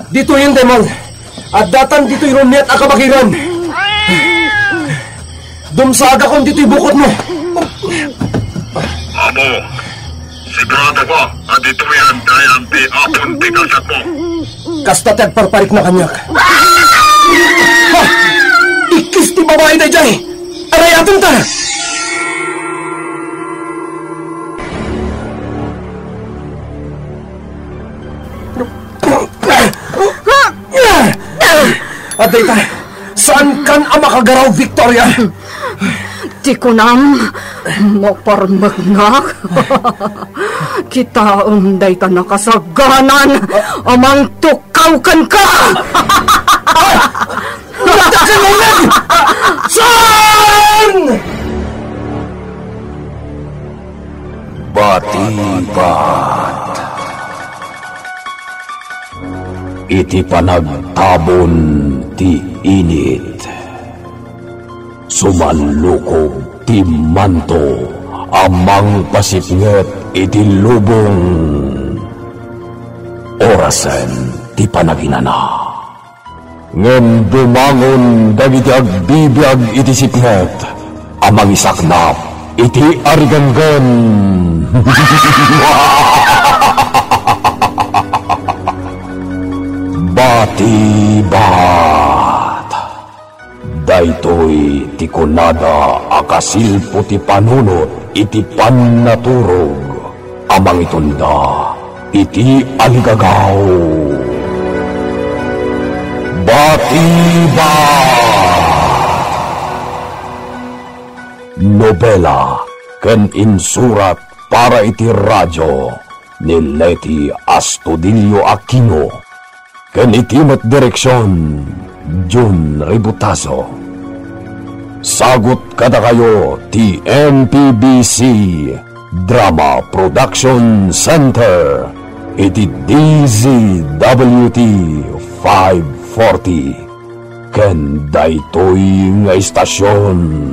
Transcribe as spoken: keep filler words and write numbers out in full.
Ditoyen, Demon. Addatan ditoy rumiat a kabagiran. Dumsaagakon ditoy bukotmo. Amo, sigurado ka a ditoyen daytan ti apon ti gasatmo? Kasta ti agparparikna kaniak. Ha! Ikkis ti babai daydiay! Arayatenta! Adda ita, saankan a makagaraw, Victoria? Ti kunam, maparmeknak. Kitaem dayta nakasaganan a mangtukkaw kenka. Matakan uneg! Saan? Batibat. Iti panagtabon ti init, sumallukog ti manto a mangpasipnget iti lubong. Orasen ti panaginana. Ngem bumangon dagiti agbibiag iti sipnget a mangisaknap iti arigenggen. Batibat. Daytoy ti kunada a kasilpo ti panunot iti pannaturog a mangitunda iti aligagaw. Batibat! Nobela ken insurat para iti radio ni Leti Astudillo Aquino ken iti met direksion, Jun Ributazo. Sagut kadakayo ti M P B C Drama Production Center iti D Z W T five forty. Ken daytoy nga istasion,